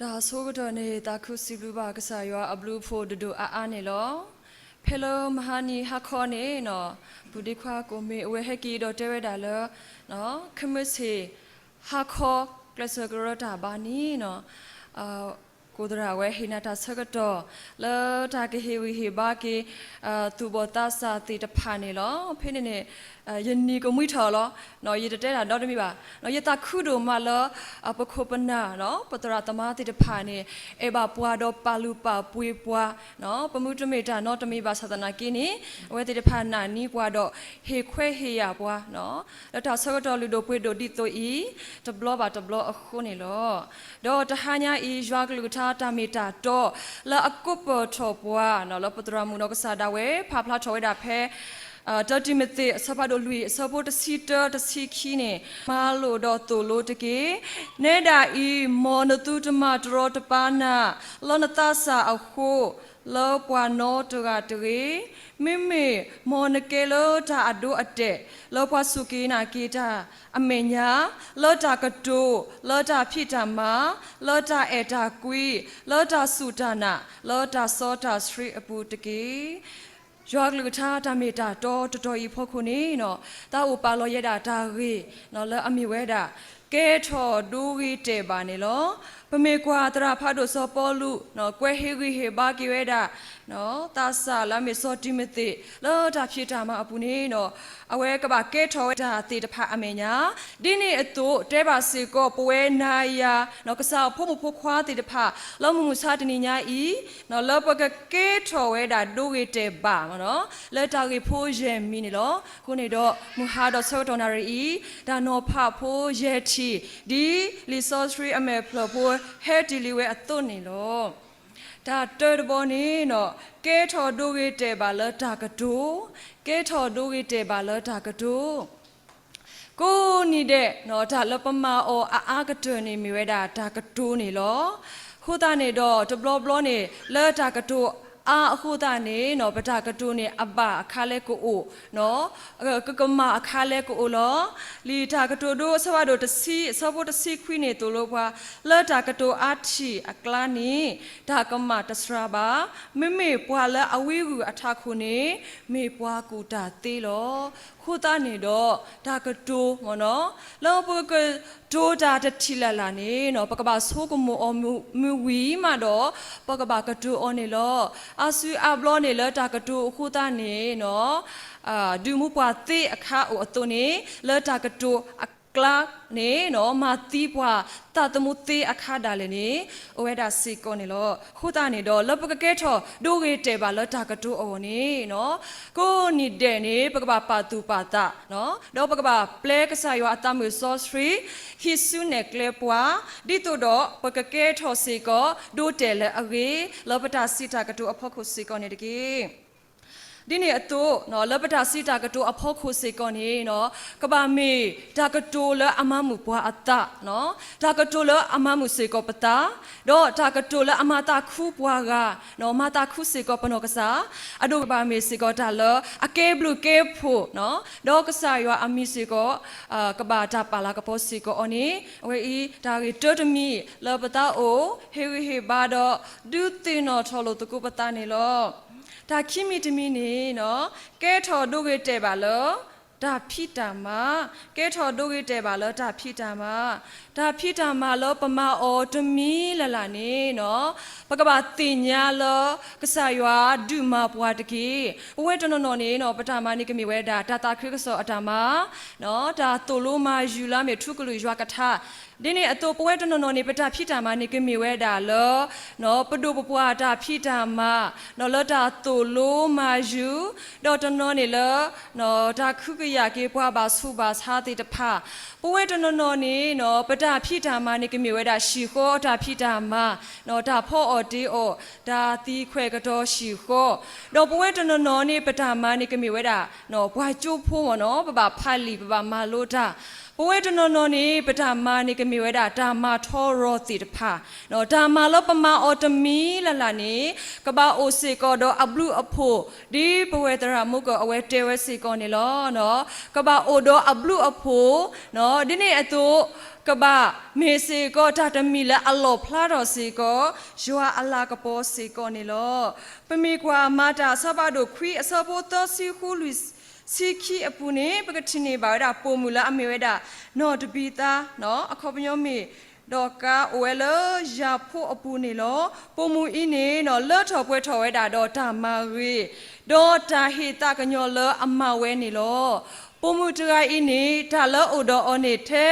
တၢ်ဆိကတၢၢ်န့ၣ် သးခုစံးဘျုးဘၣ်ကစၢ်ယွၤအဘျုးအဖှိၣ်ဒိၣ်ဒိၣ်အါအါန့ၣ်လီၤ. ဖဲလၢမဟါနံၤဟါခီန့ၣ်နီၤ, ပုၢ်ဒ့ခွါကိၣ်မ့ၢ်အဝဲဟဲက့ၤဒီးတဲဝဲဒၣ်လၢ ခမ့ၢ်ဆ့ၣ်ဟါခီ ကျဲးစၢးကရၢတၢ်ဘါန့ၣ်နီၤ, ကိၣ်သရၣ်ဝဲဟ့ၣ်နၤတၢ်ဆၢကတီၢ် လၢတၢ်ကဟ့ၣ်ဂံၢ်ဟ့ၣ်ဘါက့ၤ သူၣ်ဘီၣ်သးစၢ်သ့ၣ်တဖၣ်န့ၣ်လီၤ. ဖဲန့ၣ်န့ၣ် ယနံၤကမှံထီၣ်လီၤ. ယတတဲတၢ်ဒီတမံၤဘၣ်. ယသးခုဒိၣ်မးလၢ ပခိၣ်ပနၢ် ပသရၣ်သမါသ့ၣ်တဖၣ်န့ၣ် အဲၣ်ဘၣ်ပှၤဒီးပာ်လုၢ်ပာ်ပှ့ၤပှၤ, ပမုၢ်တမ့ၢ်တၢ်နီတမံၤဘၣ်ဆၣ်သနာ်က့န့ၣ် အဝဲသ့ၣ်တဖၣ်နာ်န့ၢ်ပှၤဒီးဟ့ၣ်ခွဲးဟ့ၣ်ယာ်ပှၤ လၢတၢ်ဆၢကတီၢ်လုၢ်ဒိၣ်ပှ့ၤဒိၣ်ဒ်သိးအံၤ တဘျီဘၣ်တဘျီအဃိန့ၣ်လီၤ. ဒီးတဟါညါအံၤ ယွၤကလုၢ်ကထါတၢ်မ့ၢ်တၢ်တီ လၢအကိးပၢၢ်ထီၣ်ပှၤ လၢပသရၣ်မုၣ်ဒီးကစၢ်ဒၣ်ဝဲ ဖးဖျါထီၣ်ဝဲဒၣ်ဖဲ တၢတံၤမသ့း အဆၢဖးဒိၣ်လွံၢ် အဆၢဖိတဆံတၢ တဆံခံန့ၣ် မၤလိာ်ဒီးသိၣ်လိတက့ၢ်. နဲဒၣ်အံၤ မ်နသုတမၤတရီတပါနၤ လၢနသးစၢ်အဃိ လၢပှၤနီတဂၤတဂ့ၤ. မ့မ့ၢ်မ်နကဲလၢတၢ်အဒိအတဲာ် လၢပှၤစူၢ်က့ၤနာ်က့ၤတၢ်အမဲာ်ညါ, လၢတၢ်ကတိၤ, လၢတၢ်ဖံးတၢ်မၤ, လၢတၢ်အဲၣ်တၢ်ကွံ, လၢတၢ်စူၢ်တၢ်နာ်, လၢတၢ်စီတၢ်ဆှံအပူၤတက့ၢ်. ယွၤကလုၢ်ကထါတၢ်မ့ၢ်တၢ်တီတတီၤအံၤအဖီခိၣ်န့ၣ်နီၤ, သးအိၣ်ပာ်လီၤယဲဒၣ်တၢ်ဂ့ၢ် လၢအမ့ၢ်ဝဲဒၣ် ကဲထီၣ်ဒိဂ့ၤတဲာ်ဘၣ်န့ၣ်လီၤ. ပမ့ၢ်ကွၢ်သရၣ်ဖးဒိၣ်စီၤပီလူး ကွဲးဟ့ၣ်ဂံၢ်ဟ့ၣ်ဘါက့ၤဝဲဒၣ် သးစၢ်လၢအမ့ၢ်စီၤတံၤမသ့း လၢတၢ်ဖံးတၢ်မၤအပူၤန့ၣ်နီၤ, အဝဲကဘၣ်ကဲထီၣ်ဝဲတၢ်သ့ၣ်တဖၣ်အမဲာ်ညါ, ဒ်န့ၣ်အသိး တဲဘၣ်စ့ၢ်ကီးပဝဲနၤယၤ ကစၢ်အဖိမုၣ်ဖိခွါသ့ၣ်တဖၣ် လၢမုၢ်မဆါတနံၤညါအံၤ လၢပကကဲထီၣ်ဝဲဒၣ်ဒိဂ့ၤတဲာ်ဘၣ် လၢတၢ်ဂ့ၢ်ဖိယဲၢ်မံၤန့ၣ်လီၤ. အဃိန့ၣ်ဒီး မုၢ်ဟါဒီးဆၢကတီၢ်နၣ်ရံၣ်အံၤ တၢ်နီၤဖးဖိယဲၢ်ထံၣ် ဒ်လံာ်စီဆှံအမဲာ်ဖျၢၣ်ဖိ ဟဲတ့ၢ်လံဝဲအသိးန့ၣ်လီၤ. တၢ်တၢတဘီန့ၣ်နီၤ, ကဲထီၣ်ဒိဂ့ၤတဲာ်ဘၣ်လၢတၢ်ကတိၤ, ကဲထီၣ်ဒိဂ့ၤတဲာ်ဘၣ်လၢတၢ်ကတိၤ ကိးနံၤဒဲး တၢ်လၢပမၤအီၤအအါကတၢၢ်န့ၣ် မ့ၢ်ဝဲဒၣ်တၢ်ကတိၤန့ၣ်လီၤ. အဃိသတးန့ၣ်ဒီး တဘျီဘျီန့ၣ် လၢတၢ်ကတိၤအါအဃိသတးန့ၣ် ပတၢ်ကတိၤန့ၣ် အဘၣ်အခါလၢကအိၣ် ကကမၣ်အခါလၢကအိၣ်လီၤ. လံာ်တၢ်ကတိၤဒိအဆၢဖးဒိၣ်တဆံ အဆၢဖိတဆံခွံန့ၣ်သိၣ်လိပှၤ လၢတၢ်ကတိၤအါထံၣ်အကျါန့ၣ် တၢ်ကမၣ်တစှၤဘၣ်. မ့မ့ၢ်ပှၤလၢအဝံဂုာ်အထးခိၣ်န့ၣ် မ့ၢ်ပှၤကူၣ်တၢ်သ့လီၤ. အဃိသတးန့ၣ်ဒီး တၢ်ကတိၤမ့ၢ်နီၤ, လၢပကတိၤတၢ်တထံၣ်လၢ်လၢ်န့ၣ် ပကဘၣ်ဆိကမိၣ်အီၤမုာ်ဝံၤမးဒီး ပကဘၣ်ကတိၤအီၤန့ၣ်လီၤ. အါစုအါဘျီန့ၣ်လၢတၢ်ကတိၤအဃိသတးန့ၣ် ဒုးမူပှၤသ့အခါအိၣ်အသိးန့ၣ် လၢတၢ်ကတိၤအကျါန့ၣ် မၤသံပှၤသးသမူသ့အခါဒၣ်လဲာ်န့ၣ် အိၣ်ဝဲဒၣ်စ့ၢ်ကီးန့ၣ်လီၤ. အဃိသတးန့ၣ်ဒီး လၢပကကဲထီၣ်ဒိဂ့ၤတဲာ်ဘၣ်လၢတၢ်ကတိၤအဂီၢ်န့ၣ် ကိးနံၤဒဲးန့ၣ် ပကဘၣ်ပာ်သူၣ်ပာ်သး ဒီးပကဘၣ်ပျဲကစၢ်ယွၤအသးမုာ်စီဆှံ ဟံးစုနဲၣ်ကျဲပှၤ ဒ်သိးဒီးပကကဲထီၣ်စ့ၢ်ကီး ဒိတဲာ်လၢအဂ့ၤ လၢပတၢ်စံးတၢ်ကတိၤအဖီခိၣ်စ့ၢ်ကီးန့ၣ်တက့ၢ်. ဒ်န့ၣ်အသိး လၢပတၢ်စံးတၢ်ကတိၤအဖီခိၣ်စ့ၢ်ကီးန့ၣ် ကဘၣ်မ့ၢ်တၢ်ကတိၤလၢအမၤမုာ်ပှၤအသး, တၢ်ကတိၤလၢအမၤမုာ်စ့ၢ်ကီးပသး, ဒီးတၢ်ကတိၤလၢအမၤသးခုပှၤဂၤ, မၤသးခုစ့ၢ်ကီးပနီၢ်ကစၢ်, အဒိၣ်ကဘၣ်မ့ၢ်စ့ၢ်ကီးတၢ်လၢအကဲဘျုးကဲဖှိၣ်, ဒီးကစၢ်ယွၤအမံၤစ့ၢ်ကီး ကဘၣ်တၢ်ပာ်လၤကပီၤစ့ၢ်ကီးအီၤန့ၣ် အဝဲအံၤတၢ်ဂ့ၢ်တၢတမံၤ လၢပသးအိၣ်ဟ့ၣ်ဂံၢ်ဟ့ၣ်ဘါဒီး ဒုးသ့ၣ်နီၣ်ထီၣ်လိာ်သကိးပသးန့ၣ်လီၤ. တၢ်ခံမံၤတမံၤန့ၣ် ကဲထီၣ်ဒိဂ့ၤတဲာ်ဘၣ်လၢ တၢ်ဖံးတၢ်မၤ, ကဲထီၣ်ဒိဂ့ၤတဲာ်ဘၣ်လၢတၢ်ဖံးတၢ်မၤ, တၢ်ဖံးတၢ်မၤလၢပမၤအီၤတမံၤလၢ်လၢ်န့ၣ် ပကဘၣ်သ့ၣ်ညါလၢ ကစၢ်ယွၤဒုးမၤပှၤတက့ၢ်. ပဝဲတနီၤနီၤန့ၣ် ပတၢ်မၤန့ၣ်ကမ့ၢ်ဝဲဒၣ် တၢ်သးခုကစီၣ်အတၢ်မၤ, တၢ်သိၣ်လိမၤယုၤလၢအမ့ၢ်ထူကလုာ်ယွၤကထါ, ဒ်န့ၣ်အသိး ပဝဲတနီၤနီၤန့ၣ် ပတၢ်ဖံးတၢ်မၤန့ၣ်ကမ့ၢ်ဝဲဒၣ်လၢ ပဒိၣ်ပပှၢ်တၢ်ဖံးတၢ်မၤ လၢတၢ်သိၣ်လိမၤယုၤ, ဒီးတနီၤန့ၣ်လၢ တၢ်ကဟုကယာ်က့ၤပှၤဘၣ်ဆူးဘၣ်ဆါသ့ၣ်တဖၣ်, ပဝဲတနီၤနီၤန့ၣ် ပတၢ်ဖံးတၢ်မၤန့ၣ်ကမ့ၢ်ဝဲဒၣ် ဟံၣ်ဃီတၢ်ဖံးတၢ်မၤ, တၢ်ဖီအီၣ်တ့အီၣ်, တၢ်သံခွဲးကတီၤဟံၣ်ဃီ, ဒီးပဝဲတနီၤနီၤန့ၣ် ပတၢ်မၤန့ၣ်ကမ့ၢ်ဝဲဒၣ် ပှၤကၠိဖိမ့ၢ်နီၤ, ပဘၣ်ဖးလံာ် ပဘၣ်မၤလိတၢ်, ပဝဲတနီၤနီၤန့ၣ် ပတၢ်မၤန့ၣ်ကမ့ၢ်ဝဲဒၣ်တၢ်မၤထီရီၣ်သ့ၣ်တဖၣ်, တၢ်မၤလၢပမၤအီၤတမံၤလၢ်လၢ်န့ၣ် ကဘၣ်အိၣ်စ့ၢ်ကီးဒီးအဘျုးအဖှိၣ်, ဒ်ပဝဲသရၣ်မုၣ်ကီးအဝဲတဲဝဲစ့ၢ်ကီးန့ၣ်လီၤ. ကဘၣ်အိၣ်ဒီးအဘျုးအဖှိၣ်, ဒ်န့ၣ်အသိး ကဘၣ်မ့ၢ်စ့ၢ်ကီးတၢ်တမံၤလၢအလီၣ်ဖျါထီၣ်စ့ၢ်ကီး ယွၤအလၤကပီၤစ့ၢ်ကီးန့ၣ်လီၤ. ပမ့ၢ်ကွၢ်မၤတၢ်အဆၢဖးဒိၣ်ခွံအဆၢဖိသၢဆံဃုလွံၢ်ဆံခံအပူၤန့ၣ် ပကထံၣ်န့ၢ်ဘၣ်ဝဲဒၣ်ပိာ်မုၣ်လၢအမ့ၢ်ဝဲဒၣ် နီၢ်တဘံသါ, အခီပညီမ့ၢ် ဒီးကါအိၣ်ဝဲလၢယၤဖိအပူၤန့ၣ်လီၤ. ပိာ်မုၣ်အံၤန့ၣ် လၢထီၣ်ပှဲၤထီၣ်ဝဲဒၣ်ဒီးတၢ်မၤဂ့ၤ, ဒီးတၢ်ဟ့ၣ်သးကညီၤလၢအမၤဝဲန့ၣ်လီၤ. ပိာ်မုၣ်တဂၤအံၤန့ၣ် တၢ်လၢအိၣ်ဒီးအီၤန့ၣ်ထဲ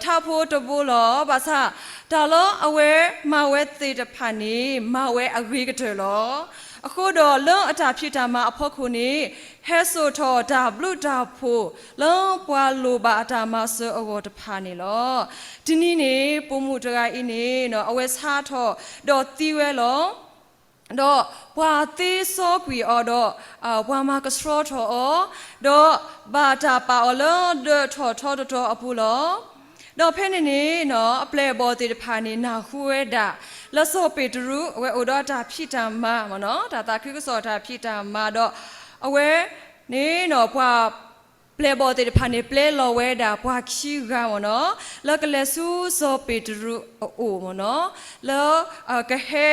ထးဖိတဘိလီၤ. ဘၣ်ဆၣ် တၢ်လၢအဝဲမၤဝဲသ့ၣ်တဖၣ်န့ၣ် မၤဝဲအဂ့ၤကတၢၢ်လီၤ. အဃိဒီးလၢအတၢ်ဖံးတၢ်မၤအဖီခိၣ်န့ၣ် ဟဲစိာ်ထီၣ်တၢ်ဘျုးတၢ်ဖှိၣ် လၢပှၤလိၣ်ဘၣ်အတၢ်မၤစၢၤအဂီၢ်တဖၣ်န့ၣ်လီၤ. တနံၤန့ၣ် ပိာ်မုၣ်တဂၤအံၤန့ၣ် အဝဲဆါထီၣ်ဒီးသံဝဲလီၤ. ဒီးပှၤသ့စီကွံာ်အီၤဒီး ပှၤမၤကဆှီထီၣ်အီၤ, ဒီးဘၣ်တၢ်ပာ်အီၤလၢဒၢးထီၣ်ထီတတီၤအပူၤလီၤ. ဒီးဖဲန့ၣ်န့ၣ် အပျဲၢ်အဘီၣ်သ့ၣ်တဖၣ်န့ၣ် နၢ်ဟူဝဲဒၣ် လၢစီၤပ့းတရူး အဝဲအိၣ်ဒီးတၢ်ဖံးတၢ်မၤ တၢ်သးခုကစီၣ်တၢ်ဖံးတၢ်မၤဒီး အဝဲန့ၣ် ပှၤပျဲၢ်ဘီၣ်သ့ၣ်တဖၣ်န့ၣ် ပျဲလီၤဝဲဒၣ်ပှၤခံဂၤမ့ၢ်နီၤ, လၢကလဲၤဆူစီၤပ့းတရူးအအိၣ်မ့ၢ်နီၤ, လၢကဟဲ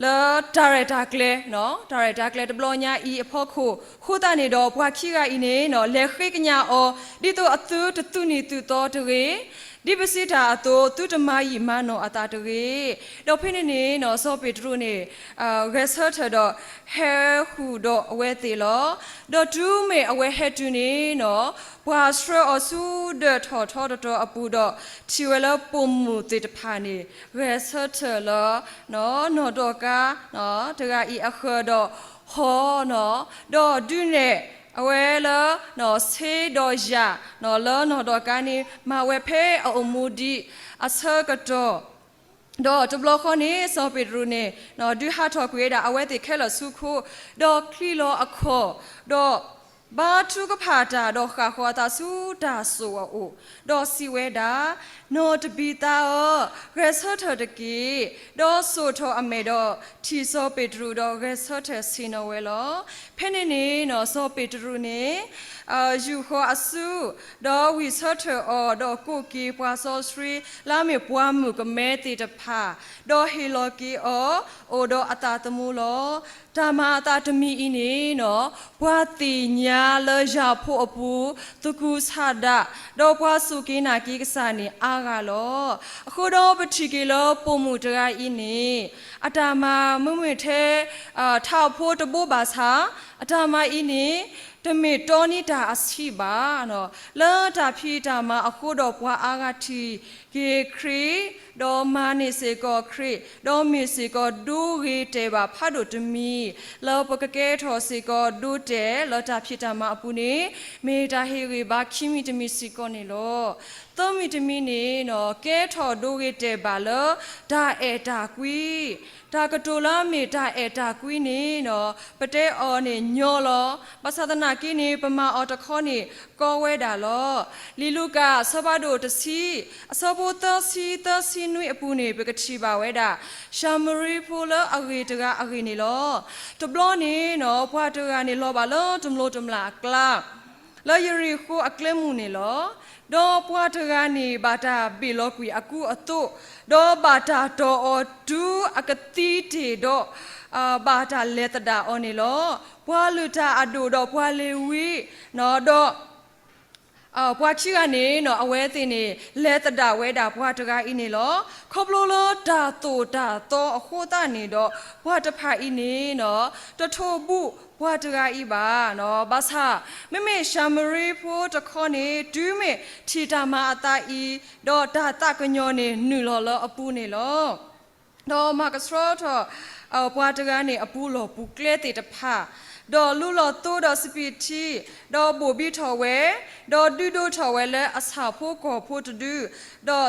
လၢတၢ်ရဲၣ်တၢ်ကျဲၤ, တၢ်ရဲၣ်တၢ်ကျဲၤတဘျီညါအံၤအဖီခိၣ်, အဃိသတးန့ၣ်ဒီး ပှၤခံဂၤအံၤန့ၣ် လဲၤဃ့ကညးအီၤ ဒ်သိးအသုတသူၣ်နံၤသူၣ်သီတဂ့ၤ, ဒ်ပစံးတၢ်အသိး သုတမၤယံာ်မၤနီၢ်အသးတဂ့ၤ. ဒီးဖဲန့ၣ်န့ၣ် စီၤပ့းတရူးန့ၣ် ဂဲၤဆၢထၢၣ်ဒီး ဟဲဃုာ်ဒီးအဝဲသ့ၣ်လီၤ. ဒီးတုၤမ့ၢ်အဝဲဟဲတုၤန့ၣ် ပှၤဆှၢအီၤဆူဒၢးထီၣ်ထီတတီၤအပူၤဒီး ထံၣ်ဝဲလၢပိာ်မုၣ်သ့ၣ်တဖၣ်န့ၣ် ဂဲၤဆၢထၢၣ်လၢ နီၢ်ဒီကါ တဂၤအံၤအဃၢၤဒီး ဟီၣ်နီၤ, ဒီးဒုးနဲၣ်အဝဲလၢ ဆ့ဒီးယၣ် လၢနီၢ်ဒီကါန့ၣ် မၤဝဲဖဲအအိၣ်မူဒံးအဆၢကတီၢ်, ဒီးတဘျီဃီန့ၣ် စီၤပ့းတရူးန့ၣ် ဒုးဟးထီၣ်ကွံာ်ဝဲဒၣ်အဝဲသ့ၣ်ခဲလၢာ်ဆူခိ, ဒီးချံးလီၤအခီၣ်, ဒီး ဘါထုကဖၣ်တၢ်ဒီးဃၣ်ဃီၤအသးဆူတၢ်စိာ်အအိၣ်, ဒီးစံးဝဲဒၣ်, နီၢ်တဘံသါဧၢ, ဂဲၤဆၢထၢၣ်တက့ၢ်. ဒီးစိာ်ထီၣ်အမဲာ်ဒီးထံၣ်စီၤပ့းတရူးဒီး ဂဲၤဆၢထၢၣ်ဆ့ၣ်နီၤဝဲလီၤ. ဖဲန့ၣ်န့ၣ် စီၤပ့းတရူးန့ၣ် ယူာ်ဃီၤအစု, ဒီးဝံၢ်ဆၢထၢၣ်အီၤ, ဒီးကိးက့ၤပှၤစီဆှံ လၢအမ့ၢ်ပှၤမုၣ်ကမဲသ့ၣ်တဖၣ်, ဒီးဟ့ၣ်လီၤက့ၤအီၤ အိၣ်ဒီးအသးသမူလီၤ. တၢ်မၤအသးတမံၤအံၤန့ၣ် ပှၤသ့ၣ်ညါလၢယၤဖိအပူၤ သကူးဆးဒး, ဒီးပှၤစူၢ်က့ၤနာ်က့ၤကစၢ်န့ၣ်အါဂၤလီၤ. အဃိဒီးပထံၣ်က့ၤလၢပိာ်မုၣ်တဂၤအံၤန့ၣ် အတၢ်မၤမ့မ့ၢ်ထဲ ထးဖိတဘိဘၣ်ဆၣ်, အတၢ်မၤအံၤန့ၣ် တမ့ၢ်တီနံၤတၢ်အဆံးဘၣ်. လၢတၢ်ဖံးတၢ်မၤအဃိဒီး ပှၤအါဂၤထံၣ်က့ၤခရံာ်, ဒီးမၤန့ၢ်စ့ၢ်ကီးခရံာ်, ဒီးမ့ၢ်စ့ၢ်ကီးဒိဂ့ၤတဲာ်ဘၣ်ဖးဒိၣ်တမံၤ, လၢပကကဲထီၣ်စ့ၢ်ကီးဒိတဲာ်လၢတၢ်ဖံးတၢ်မၤအပူၤန့ၣ် မ့ၢ်တၢ်ဟ့ၣ်ဂံၢ်ဘါခံမံၤတမံၤစ့ၢ်ကီးန့ၣ်လီၤ. သၢမံၤတမံၤန့ၣ် ကဲထီၣ်ဒိဂ့ၤတဲာ်ဘၣ်လၢတၢ်အဲၣ်တၢ်ကွံ, တၢ်ကတိၤလၢအမ့ၢ်တၢ်အဲၣ်တၢ်ကွံန့ၣ် ပတဲအီၤန့ၣ်ညီလီၤ. ဘၣ်ဆၣ်သနာ်က့န့ၣ် ပမၤအီၤတခီန့ၣ် ကီဝဲဒၣ်လီၤ. လံာ်လူၤကၣ်အဆၢဖးဒိၣ်တဆံ, အဆၢဖိသၢဆံသၢဆံနွံအပူၤန့ၣ် ပကထံၣ်ဘၣ်ဝဲဒၣ် ၡၤမရံဖိလၢအဂ့ၤတဂၤအဂ့ၢ်န့ၣ်လီၤ. တဘျီန့ၣ် ပှၤတဂၤန့ၣ်လီၤဘၣ်လၢတမျိၤတမျာ်အကျါ လၢယရံၣ်ဃိအကျဲမုၢ်န့ၣ်လီၤ. ဒီးပှၤတဂၤန့ၣ် ဘၣ်တၢ်ဘ့ၣ်လီၤကွံာ်အကူအသိး, ဒီးဘၣ်တၢ်တီၢ်အီၤတုၤအကသံတ့ၢ်ဒီး ဘၣ်တၢ်လဲၤသဒၣ်အီၤန့ၣ်လီၤ. ပှၤလုၢ်တၢ်အဒိၣ်ဒီးပှၤလ့ၤဝံ, ဒီး ပှၤခံဂၤန့ၣ် အဝဲသ့ၣ်န့ၣ် လဲၤသဒၣ်ဝဲဒၣ်ပှၤတဂၤအံၤန့ၣ်လီၤ. ခီဖျိလၢတၢ်သိၣ်တၢ်သီအဃိသတးန့ၣ်ဒီး ပှၤတဖၣ်အံၤန့ၣ် တထိးဘူးပှၤတဂၤအံၤဘၣ်. ဘၣ်ဆၣ် မ့မ့ၢ်ၡၤမရံဖိတခီန့ၣ် တုၤမ့ၢ်ထံၣ်တၢ်မၤအသးအံၤ, ဒီးတၢ်သးကညီၤန့ၣ် နုာ်လီၤလၢအပူၤန့ၣ်လီၤ. ဒီးမၤကဆှီထီၣ် ပှၤတဂၤန့ၣ် အပူၤလီၢ်ပူၤကျဲသ့ၣ်တဖၣ်, ဒီးလူလီၤသိဒီးစပံးထံ, ဒီးဘိၣ်ဘံထီၣ်ဝဲ, ဒီးဒုးဒိထီၣ်ဝဲလၢအဆၣ်ဖိကီၢ်ဖိတဒု, ဒီး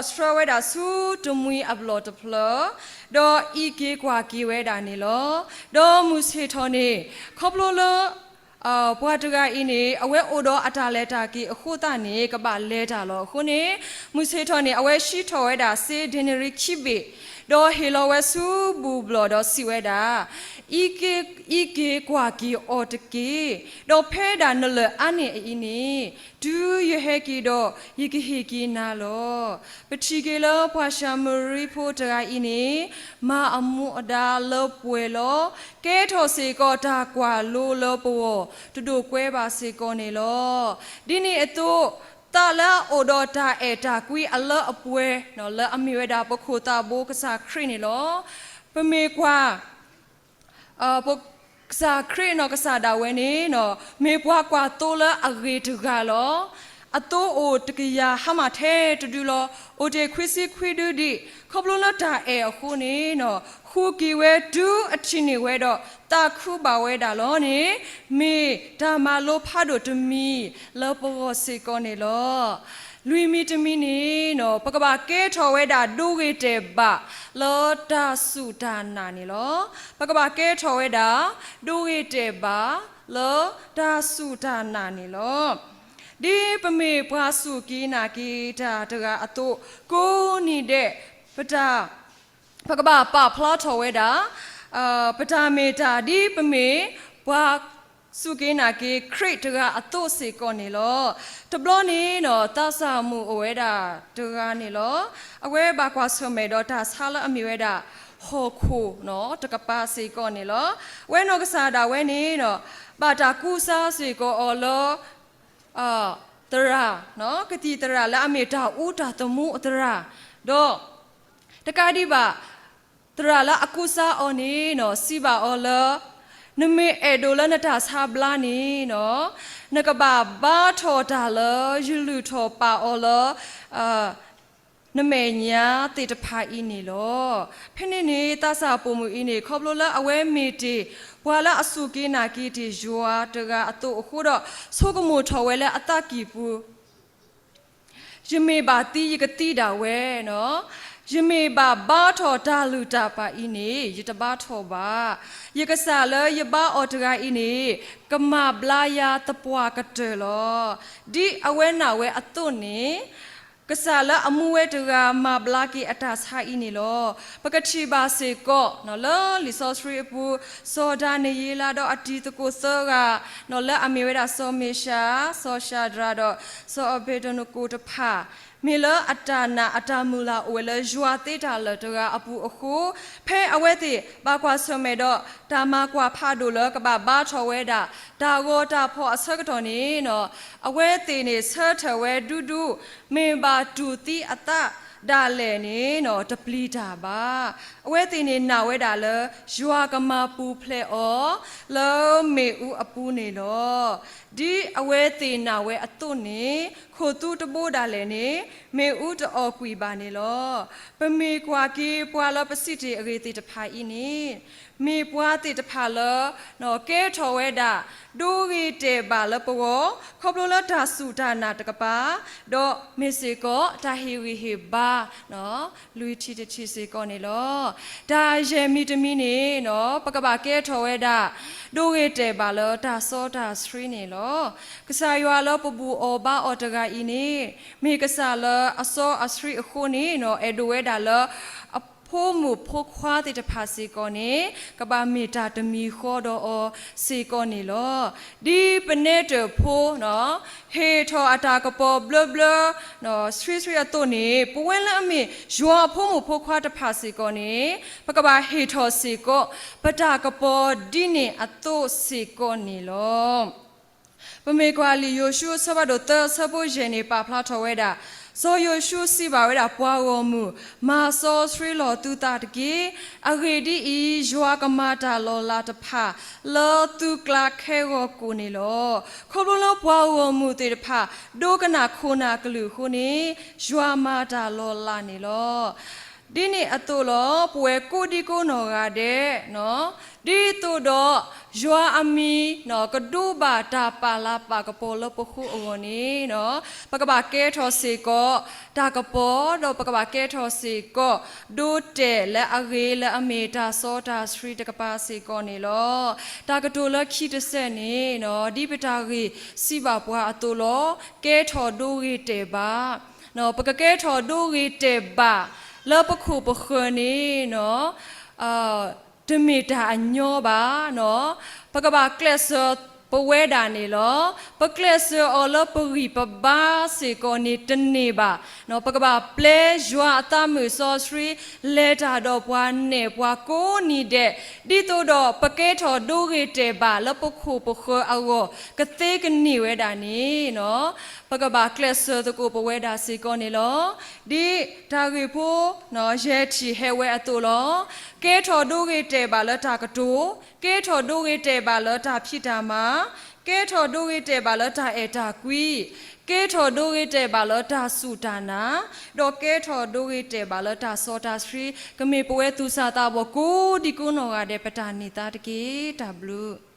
ဆှၢဝဲဒၣ်ဆူတမှံၤအဘျီၣ်တဖျၢၣ်, ဒီးအံးက့ၤကွၢ်က့ၤဝဲဒၣ်န့ၣ်လီၤ. ဒီးမုၢ်ဆ့ၣ်ထီၣ်န့ၣ် ခီဖျိလၢ ပှၤတဂၤအံၤန့ၣ် အဝဲအိၣ်ဒီးအတၢ်လဲၤတၢ်က့ၤအဃိသတးန့ၣ် ကဘၣ်လဲၤတၢ်လီၤ. အဃိန့ၣ် မုၢ်ဆ့ၣ်ထီၣ်န့ၣ် အဝဲဟံးထီၣ်ဝဲဒၣ်စ့ဒ့နရံၣ်ခံဘ့ၣ်, ဒီးဟ့ၣ်လီၤဝဲဆူဘူၣ်ဘျီၣ်ဒီးစံးဝဲဒၣ်, အံးက့ၤကွၢ်က့ၤအီၤတက့ၢ်. ဒီးဖဲဒၣ်နလၢၢ်အါန့ၢ်အအံၤန့ၣ်, တုၤယဟဲက့ၤဒီး ယကဟ့ၣ်က့ၤနၤလီၤ. ပထံၣ်က့ၤလၢပှၤၡၤမရံဖိတဂၤအံၤန့ၣ် မၤအမူအဒါလၢပှဲၤလီၤ. ကဲထီၣ်စ့ၢ်ကီးတၢ်ကွၢ်လိလၢပဂီၢ် တဒိၣ်ကွဲဘၣ်စ့ၢ်ကီးန့ၣ်လီၤ. ဒ်န့ၣ်အသိး သးလၢအအိၣ်ဒီးတၢ်အဲၣ်တၢ်ကွံအလၢအပှဲၤ လၢအမ့ၢ်ဝဲဒၣ်ပခိၣ်သးဘိကစၢ်ခရံာ်န့ၣ်လီၤ. ပမ့ၢ်ကွၢ် ပကစၢ်ခရံာ်နီၢ်ကစၢ်ဒၣ်ဝဲန့ၣ် မ့ၢ်ပှၤကွၢ်သိလၢအဂ့ၤတဂၤလီၤ. အသိအိၣ်တကယၤဟါမၢ်ထဲတဒုလီၤ. အိၣ်တ့ၢ်ခွံဆံခွံဒုဒံး, ခီဖျိလၢတၢ်အဲၣ်အဃိန့ၣ် ဃုက့ၤဝဲတုၤအထံၣ်န့ၢ်ဝဲဒီး သးခုဘၣ်ဝဲဒၣ်လီၤန့ၣ်, မ့ၢ်တၢ်မၤလိဖးဒိၣ်တမံၤလၢပဂီၢ်စ့ၢ်ကီးန့ၣ်လီၤ. လွံၢ်မံၤတမံၤန့ၣ် ပကဘၣ်ကဲထီၣ်ဝဲဒၣ်ဒိဂ့ၤတဲာ်ဘၣ် လၢတၢ်စူၢ်တၢ်နာ်န့ၣ်လီၤ. ပကဘၣ်ကဲထီၣ်ဝဲဒၣ် ဒိဂ့ၤတဲာ်ဘၣ် လၢတၢ်စူၢ်တၢ်နာ်န့ၣ်လီၤ. ဒ်ပမ့ၢ်ပှၤစူၢ်က့ၤနာ်က့ၤတၢ်တဂၤအသိး, ကိးနံၤဒဲး ပတၢ် ပကဘၣ်ပာ်ဖျါထီၣ်ဝဲဒၣ် ပတၢ်မ့ၢ်တၢ်ဒ်ပမ့ၢ်ပှၤစူၢ်က့ၤနာ်က့ၤခရံာ်တဂၤအသိးစ့ၢ်ကီးန့ၣ်လီၤ. တဘျီန့ၣ် သးစၢ်မုၣ်အိၣ်ဝဲဒၣ်တဂၤန့ၣ်လီၤ. အဝဲဘၣ်ကွၢ်ဆၢၣ်မဲာ်ဒီးတၢ်ဆါလၢအမ့ၢ်ဝဲဒၣ် ဟီၣ်ခိၣ်တကပၤစ့ၢ်ကီးန့ၣ်လီၤ. အဝဲနီၢ်ကစၢ်ဒၣ်ဝဲန့ၣ် ဘၣ်တၢ်ကူစါစ့ၢ်ကီးအီၤလၢ သရၣ်, ကသံၣ်သရၣ်လၢအမ့ၢ်တၢ်အူတၢ်သမူအသရၣ်, ဒီး တကးဒံးဘၣ် သရၣ်လၢအကူစါအီၤန့ၣ် စံးဘၣ်အီၤလၢ နမ့ၢ်အဲၣ်ဒိးလၢနတၢ်ဆါဘျါန့ၣ် နကဘၣ်ဘါထီၣ်တၢ်လၢယလုၢ်ထီၣ်ပာ်အီၤလၢ နမဲာ်ညါသ့ၣ်တဖၣ်အံၤန့ၣ်လီၤ. ဖဲန့ၣ်န့ၣ် သးစၢ်ပိာ်မုၣ်အံၤန့ၣ် ခီဖျိလၢအဝဲမ့ၢ်တ့ၢ် ပှၤလၢအစူၢ်က့ၤနာ်က့ၤတ့ၢ်ယွၤတဂၤအသိးအဃိဒီး ဆိကမိၣ်ထီၣ်ဝဲလၢအသးကံၢ်ပူၤ ယမ့ၢ်ဘၣ်သံယကသံဒၣ်ဝဲ, ယမ့ၢ်ဘၣ်ဘါထီၣ်တၢ်လုၢ်တၢ်ပာ်အံၤန့ၣ် ယတဘါထီၣ်ဘၣ်. ယကစၢ်လၢယဘါအီၤတဂၤအံၤန့ၣ် ကမၤဘျါယၤသပှၢ်ကတၢၢ်လီၤ. ဒ်အဝဲနာ်ဝဲအသိးန့ၣ် ကစၢ်လၢအမူဝဲတဂၤမၤဘျါက့ၤအတၢ်ဆါအံၤန့ၣ်လီၤ. ပကထံၣ်ဘၣ်စ့ၢ်ကီး လၢလံာ်စီဆှံအပူၤ စီၤဒၤနံးယ့လးဒီးအတံၤသကိးသၢဂၤ လၢအမ့ၢ်ဝဲဒၣ်စီၤမ့ၡၤ, စီၤၡၤဒြၤးဒီး စီၤအဘ့းနကိၤတဖၣ် မ့ၢ်လၢအတၢ်နာ်အတၢ်မုၢ်လၢ်အိၣ်ဝဲလၢယွၤသ့တၢ်လၢာ်တဂၤအပူၤအဃိ, ဖဲအဝဲသ့ၣ်ဘၣ်ကွၢ်ဆၢၣ်မဲာ်ဒီး တၢ်မၤကွၢ်ဖးဒိၣ်လၢကဘၣ်ဘါထီၣ်ဝဲဒၣ် တၢ်ဂီၤတၢ်ဖီၣ်အဆၢကတီၢ်န့ၣ် အဝဲသ့ၣ်န့ၣ်ဆၢထၢၣ်ဝဲဒူဒူ, မ့ၢ်ဘၣ်တူၢ်သံအသးဒၣ်လဲာ်န့ၣ် တပျံၤတၢ်ဘၣ်. အဝဲသ့ၣ်န့ၣ်နာ်ဝဲဒၣ်လၢ ယွၤကမၤပူၤဖျဲးအီၤ လၢမ့ၣ်အူအပူၤန့ၣ်လီၤ. ဒ်အဝဲသ့ၣ်နာ်ဝဲအသိးန့ၣ် ခိၣ်သူတဘိဒၣ်လဲာ်န့ၣ် မ့ၣ်အူတအီၣ်ကွံာ်ဘၣ်န့ၣ်လီၤ. ပမ့ၢ်ကွၢ်က့ၤပှၤလၢပစံးတ့ၢ်အဂ့ၢ်သ့ၣ်တဖၣ်အံၤန့ၣ် မ့ၢ်ပှၤသ့ၣ်တဖၣ်လၢ ကဲထီၣ်ဝဲဒၣ် ဒိဂ့ၤတဲာ်ဘၣ်လၢပဂီၢ် ခီဖျိလၢတၢ်စူၢ်တၢ်နာ်တကပၤ, ဒီးမ့ၢ်စ့ၢ်ကီးတၢ်ဟ့ၣ်ဂံၢ်ဟ့ၣ်ဘါ လွံၢ်ထံၣ်တထံၣ်စ့ၢ်ကီးန့ၣ်လီၤ. တၢ်ယဲၢ်မံၤတမံၤန့ၣ် ပကဘၣ်ကဲထီၣ်ဝဲဒၣ် ဒိဂ့ၤတဲာ်ဘၣ်လၢတၢ်စီတၢ်ဆှံန့ၣ်လီၤ. ကစၢ်ယွၤလၢပဘူၣ်အီၣ်ဘါအီၤတဂၤအံၤန့ၣ် မ့ၢ်ကစၢ်လၢအစီအဆှံအဃိန့ၣ် အဲၣ်ဒိးဝဲဒၣ်လၢ အဖိမုၣ်ဖိခွါသ့ၣ်တဖၣ်စ့ၢ်ကီးန့ၣ် ကဘၣ်မ့ၢ်တၢ်တမံၤဃီဒီးအီၤစ့ၢ်ကီးန့ၣ်လီၤ. ဒ်ပနဲတၢၣ်ဖိ ဟ့ၣ်ထီၣ်အတၢ်ကပီၤဘျၢဘျၢ ဆှံဆှံအသိးန့ၣ် ပဝဲလၢအမ့ၢ်ယွၤအဖိမုၣ်ဖိခွါတဖၣ်စ့ၢ်ကီးန့ၣ် ပကဘၣ်ဟ့ၣ်ထီၣ်စ့ၢ်ကီး ပတၢ်ကပီၤဒ်န့ၣ်အသိးစ့ၢ်ကီးန့ၣ်လီၤ. ပမ့ၢ်ကွၢ်လံာ်ယိၤၡူအဆၢဖးဒိၣ်သၢအဆၢဖိယဲၢ်န့ၣ် ပာ်ဖျါထီၣ်ဝဲဒၣ်, စီၤယိၤၡူစံးဘၣ်ဝဲဒၣ်ပှၤဂီၢ်မုၢ်, မၤစီဆှံလီၤသုသးတက့ၢ်. အဂ့ၢ်ဒ်အံၤ, ယွၤကမၤတၢ်လီၤလးတဖၣ် လၢသုကျါခဲဂီၤကိာ်န့ၣ်လီၤ. ခီဖျိလၢပှၤဂီၢ်မုၢ်သ့ၣ်တဖၣ် ဒိကနၣ်ခိၣ်နၢ်ကလုၢ်အဃိန့ၣ် ယွၤမၤတၢ်လီၤလးန့ၣ်လီၤ. ဒ်န့ၣ်အသိးလီၤ ပဝဲကိးဒံကိးနီၢ်ဂၤဒဲး, ဒ်သိးဒီး ယွၤအမံၤ ကဒိးဘၣ်တၢ်ပာ်လၤပာ်ကပီၤလၢပဃိအဂီၢ်န့ၣ်, ပကဘၣ်ကဲထီၣ်စ့ၢ်ကီး တၢ်ကပီၤ ဒီးပကဘၣ်ကဲထီၣ်စ့ၢ်ကီး ဒိတဲာ်လၢအဂ့ၤလၢအမ့ၢ်တၢ်စီတၢ်ဆှံတကပၤစ့ၢ်ကီးန့ၣ်လီၤ. တၢ်ကတိၤလၢခံတစဲးန့ၣ်, ဒ်ပတၢ်ဂ့ၢ်စံးဘၣ်ပှၤအသိးလီၤ, ကဲထီၣ်ဒိဂ့ၤတဲာ်ဘၣ် ပကကဲထီၣ်ဒိဂ့ၤတဲာ်ဘၣ် လၢပခိၣ်ပဃၢၤန့ၣ်, တမ့ၢ်တၢ်အညီဘၣ်. ပကဘၣ်ကျဲးစၢးပဝဲဒၣ်န့ၣ်လီၤ. ပကျဲးစၢးအီၤလၢပဂံၢ်ပဘါစ့ၢ်ကီးန့ၣ်တန့ၢ်ဘၣ်. ပကဘၣ်ပျဲယွၤအသးမုာ်စီဆှံ လဲၤတၢ်ဒီးပှၤနဲၣ်ပှၤကိးနံၤဒဲး, ဒ်သိးဒီးပကဲထီၣ်ဒိဂ့ၤတဲာ်ဘၣ်လၢပခိၣ်ပဃၢၤအဂီၢ် ကသ့ကန့ၢ်ဝဲဒၣ်န့ၣ် ပကဘၣ်ကျဲးစၢးသကိးပဝဲဒၣ်စ့ၢ်ကီးန့ၣ်လီၤ. ဒ်တၢ်ဂ့ၢ်ဖိ ယဲၢ်ထံၣ်ဟဲဝဲအသိးလီၤ. ကဲထီၣ်ဒိဂ့ၤတဲာ်ဘၣ်လၢတၢ်ကတိၤ, ကဲထီၣ်ဒိဂ့ၤတဲာ်ဘၣ်လၢတၢ်ဖံးတၢ်မၤ, ကဲထီၣ်ဒိဂ့ၤတဲာ်ဘၣ်လၢတၢ်အဲၣ်တၢ်ကွံ, ကဲထီၣ်ဒိဂ့ၤတဲာ်ဘၣ်လၢတၢ်စူၢ်တၢ်နာ်, ဒီးကဲထီၣ်ဒိဂ့ၤတဲာ်ဘၣ်လၢတၢ်စီတၢ်ဆှံ, ကမ့ၢ်ပဝဲသူၣ်စၢ်သးဘီၣ်ကိးဒံကိးနီၢ်ဂၤဒဲး ပတၢ်န့ၢ်သါတက့ၢ်. တၢ်ဘျုး